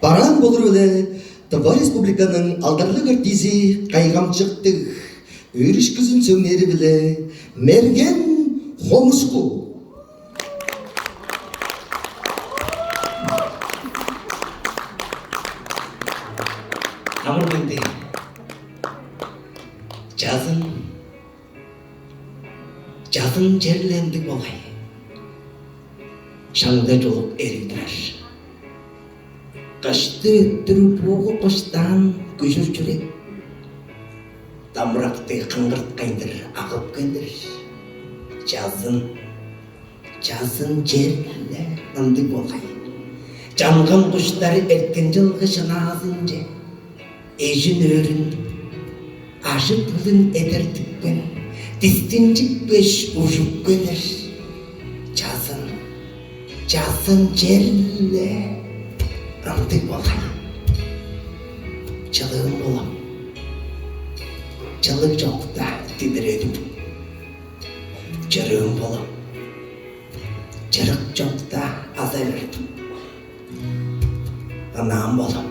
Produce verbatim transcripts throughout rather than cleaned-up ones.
Бараан болур-биле Тыва Республиканың алдарлыг артизи, кайгамчыктыг өөрүшкүзүн сөңнээри-биле Мерген Хомушку. Амыр-менди. Чазын, чазын черле ындыг болгай. Шаңда чулук эрип турар. Кышты өттүр бугу кыштаан күжүр чүрек, дамыракты кыңгырткайындыр агып келир. Чазын, чазын черле ындыг болгай. Чанган куштар эрткен чылгы шынаазынче эжин-өөрүн ажы-төлүн эдертипкен, дистинчипкеш ужуп келир. Чазын, чазын черле ындыг болгай. Чылыым болам, чылыг чокта дидиредим. Чырыым болам, чырык чокта аза бердим. Ынаам болам,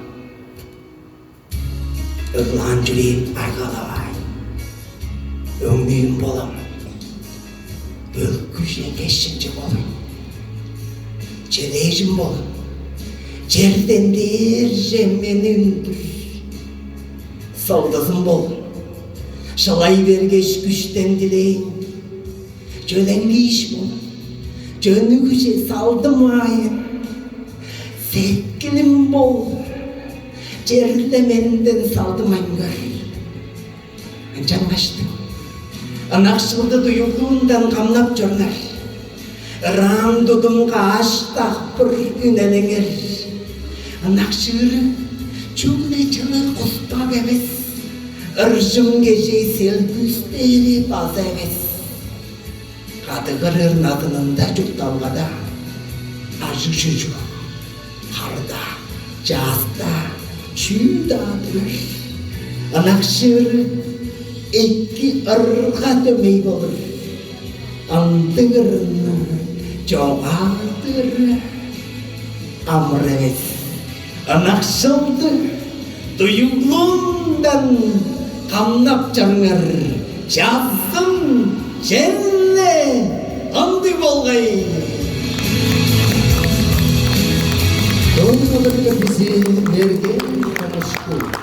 ыглаан чүрээм аргалавайн. Өңнүүм болам, өлкүже дешчинче болуй. Челээжим болам, черден дээрже мени үндүр. Сылдызым болам, шылай бергеш, күштен дилээйн. Чөленгииш болам, чөнүгүже салдымаайын. Сеткилим бол, черле менден салдымайн көр. Ынчангаштың ынакшылды дуюглуундан камнап чорнар. Ыраан тудум каш дакпыр үнелеңер. Ынакшыыры чүгле чылыг куспак эвес, ыржым кежээ селгүүстээри база эвес. Кадыгырыр назынында чуртталгада, ажыг-шүжүг, хар-даа, чаъс-даа, чүү-даа турар. Ынакшыыры эки ырга дөмей болур. Ындыг ырынны чогаадыр амыр эвес. Ынакшылды дуюглуундан камнап чорнар. Чазын черле ындыг болгай. Дон кылдыр кыргызы Мерген Хомушку.